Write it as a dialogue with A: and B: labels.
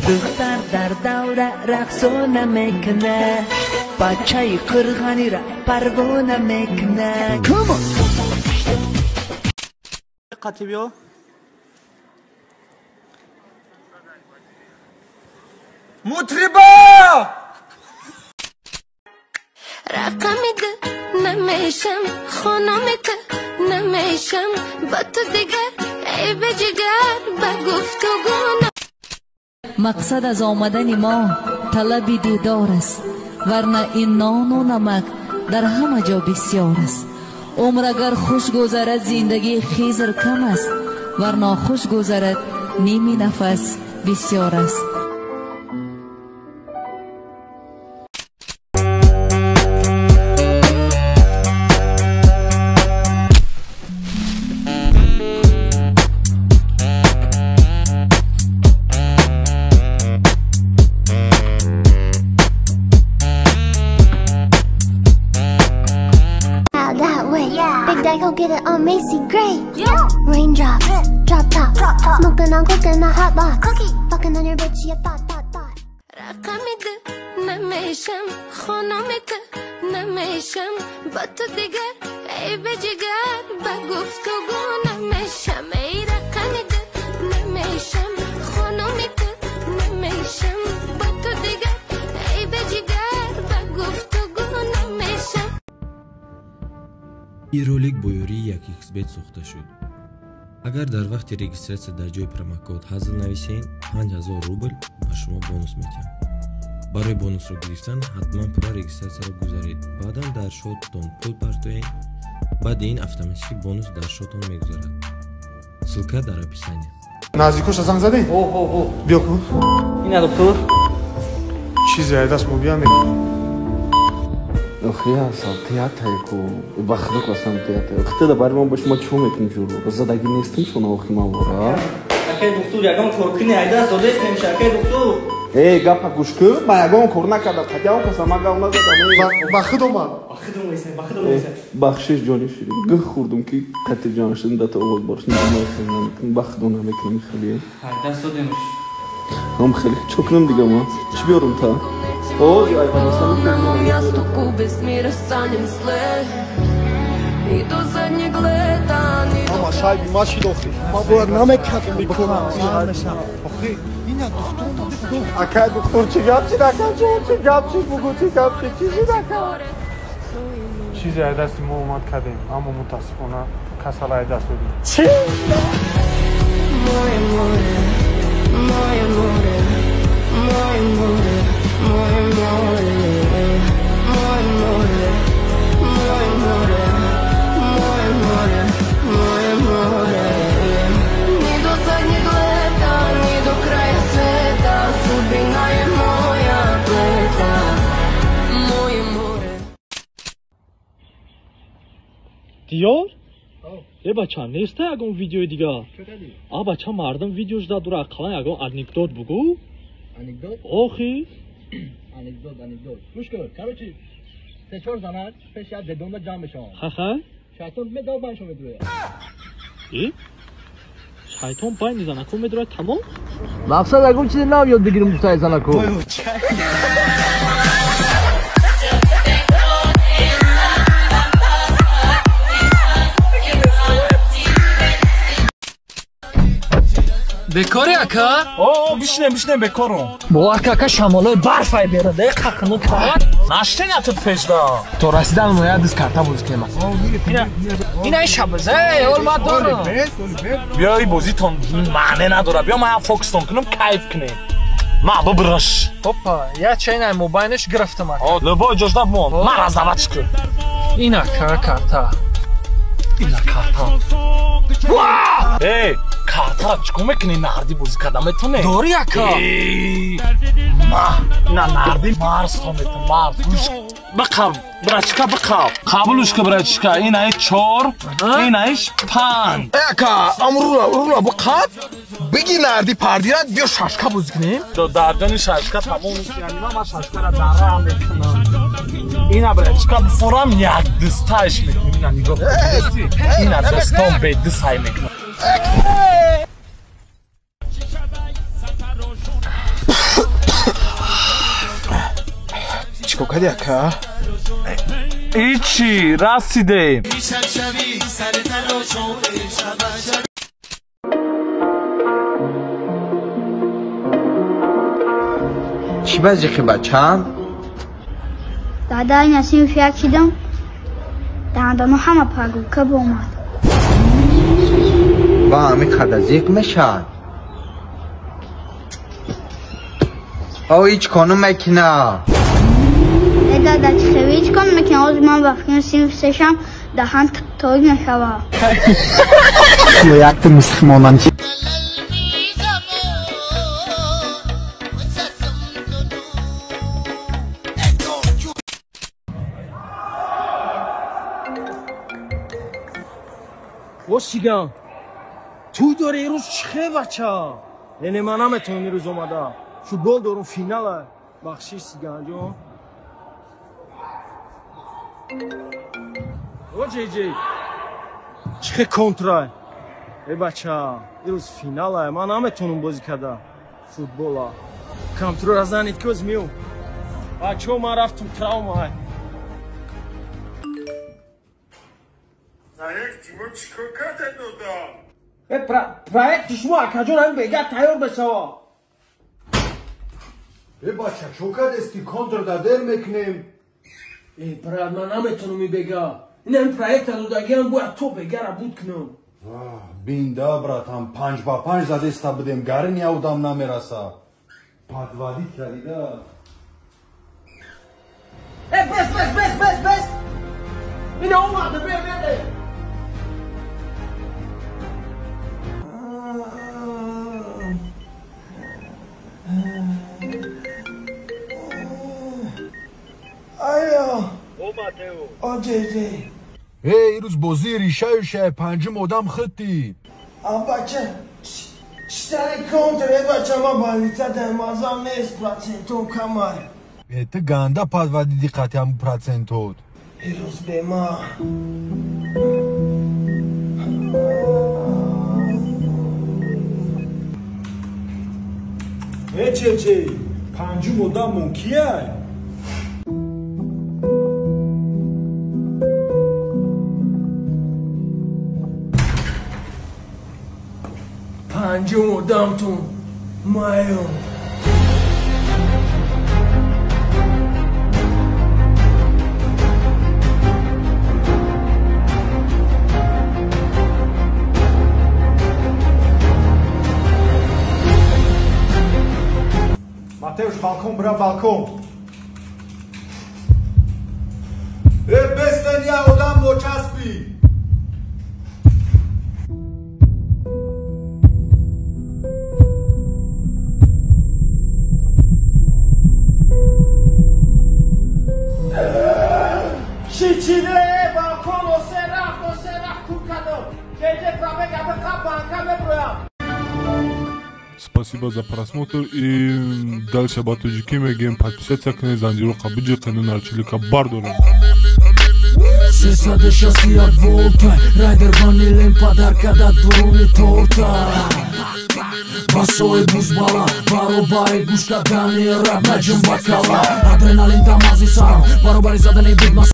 A: Духтар дар давра рақсона мекунад, бачаи қурғанира парвона мекунад. Come on!
B: Қати биё. Мутриба!
C: Рақами ду намешам, хонумит намешам, ба ту дигар эй бе ҷигар ба гуфтугӯ.
D: Мақсад аз омадани мо талаби дидор аст, варна ин нону намак дар ҳама ҷо бисёр аст. Умр агар хуш гузарад, зиндагӣ хизр кам аст, вар нохуш гузарад, ними нафас бисёр аст.
E: Go get it on Macy Gray. Yeah. Raindrops, drop top, drop top. Smoking on cooking the hot box. Cookie. Fucking on your bitch, you thought, thought, thought.
C: Рақами ду намешам, хонумит намешам, ба ту дигар эй бе ҷигар ба гуфтугӯ намешам. Эй рақами ду намешам, хонумит намешам, ба ту дигар эй бе ҷигар ба гуфтугӯ намешам.
F: Ин ролик бо ёрии 1xBet сохта шуд. Агар дар вақти регистратсия дар ҷои промокод ҳазл нависед, 5000 рубл ба шумо бонус медиҳам. Барои бонусро гирифтан ҳатман пурра регистратсияро гузаред, баъдан дар шоттон пул партоед, баъди ин автоматики бонус дар шоттон мегузарад. Ссылка дар описания.
G: Наздикоша занг задӣ?
B: О.
G: Биё кун.
B: Ина доктор.
G: Чизе ай даст мо бия мекунем.
H: Охи асал театре ку ба худо қасам театр. Худо бар ман бо шумо чӣ мекунем ҷуру? Задагӣ нестем шумо охи ман вора.
B: Акай доктор ягон кор кунӣ айда содестем акай доктор.
H: Эй гапа гӯш кун, ман ягон кор накардам, қатъи он каса ман гап назадам.
G: Ба худо ман.
B: Ба худо мойсем, ба худо мойсем.
H: Бахшиш ҷони ширин. Гӯх хӯрдум ки қатъи ҷонашин дата овоз борш намекунам, ба худо намекунам хеле.
B: Айда содемш.
H: Ҳам хеле чӣ кунам дига ман? Чӣ биёрам та?
C: Одному месту без мира станем зле. И до задних лета.
G: Ама шайби маши дохи. Ма бояд намекардам бикунам. Охи, ина духтур духтур. Акай духтур чӣ гап чӣ накард? Чӣ гап чӣ бугу чӣ гап чӣ чизи накард? Чизе ай дасти мо омад кардем, аммо мутаассифона касала ай даст додем. Чӣ?
C: Море, море, море, море, море, море. Море, море, море, море, море, море, море, море, море, море. Ни до задних лета, ни до края света, судьбина е моя плета. Море, море.
I: Диёр? Э бача, неста ягон видеои дигар? А бача, мардум видеош дадура, ақаллан ягон анекдот бугӯ.
J: Анекдот?
I: Охи.
J: Анекдот. Гӯш кун, короче, се-чор занак пеш як дедонда ҷамъ мешаванд.
I: Ха-ха.
J: Шайтон медавад байншон медурояд.
I: Э? Шайтон байни занако медурояд тамом?
J: Мақсад ягон чизи нав ёд бигирем гуфтаи занако.
K: Бекори ака?
L: О, бишнем бекорум.
K: Бовар ка ака шамолои барфай берад, э қақну ка.
L: Наштен атут пешда.
K: То расидан мо як дис карта бозӣ кунем. Ина шабаз, э, ол ма дорам.
L: Биё и бозитон маъне надора. Биё ман фокустон кунам, кайф кунем. Ма бубраш.
K: Опа, я чайна мобайнаш гирифтам ака.
L: О, любой ҷожда бимон. Ма раздавать кун.
K: Ина ака карта.
L: Ина карта. Эй, картара чикор мекунӣ? Нарди бозӣ карда метавонӣ?
K: Дорӣ ака.
L: Ма, ина нарди марсто метавон, марс. Бақаб, братчика, бақаб. Қабулуш ка, братчика. Инаи 4, инаиш 5.
M: Э ака, ам рула бақаб. Беги нарди пардира, биё шашка бозӣ кунем.
L: Дардани шашка тамом нест, яъне ман шашкара дара мекунам. Ина братчика бифорам як дастааш мекунем. Ина нигоҳ кун. Ина дастон бе дастай мекунам.
M: Чӣ кардӣ, ака?
L: Ичи, расидем.
N: Чӣ базиқи бачам?
O: Дада, ина синфи як шидам, дандоно ҳама прогулка бомад.
N: Ба ҳамин қадар зиқ мешавад? О, ҳеҷ қонун мекуна.
O: Э, дада, чӣ хеле ҳеҷ қонун мекуна? Ҳозир ман ба фикрам синфи сешам даҳан тойг мешавад.
G: Якта мисх монанд.
K: О, сиган, туй дори ирӯз чӣ хел, бача? Яъне ман наметавонам ирӯз омада. Футбол дорум, финала. Бахшиш, сиганҷон. О, ҷеҷе, чӣ хел контрай? Э, бача, ирӯз финала, ман наметавонам бозӣ карда футбола. Компютерро занед ки оз меом. Бачаҳо, ман рафтум, травма. Проекти шумо, акаҷон, ҳамин бега тайёр бешава.
G: Э, бача, чо кардести? Контр да дер мекунем.
K: Э, брат, ман наметавонам и бега. Ин ҳамин проекта додагиам, бояд то бегара буд кунам.
G: Бинда, братан, 5 ба 5 задеста будем, гарин я одам намераса. Подводить кардида.
K: Э, бес, бес, бес, бес, бес. Ина омада, бе, бе. Алло.
J: О, Матео.
K: О, ҷеҷе.
G: Э, ирӯз бозии решаю шай, панҷум одам худтӣ.
K: А, бача, читари контр, э, бача, ман больница дар мазам нест, процентом камай.
G: Э, ту ганда подводиди қати ҳамун процентот.
K: Ирӯз бема.
G: Э, чече, панҷум одамон кияй?
K: Панҷум одамтон маём.
G: Матеуш, балкон бира, балкон. Э, бестен, я одам бочаспи.
K: Чичиде, балкон, осе рафт, осе рафт, кур кардам. Ҷеҷе, пробега биқаб, банка меброям.
P: Спасибо за просмотр и дальше ба тоҷикӣ мегӯем: подписаться кунед, занҷироқа биҷиқену нарчилика бардорем.
A: 361 волта, райдер ванилем подарка да дуруни торта. Басои бузбала, баробари гӯш кардани рап, наҷум бакала. Адреналин дамази сарам, баробари задани бигмас.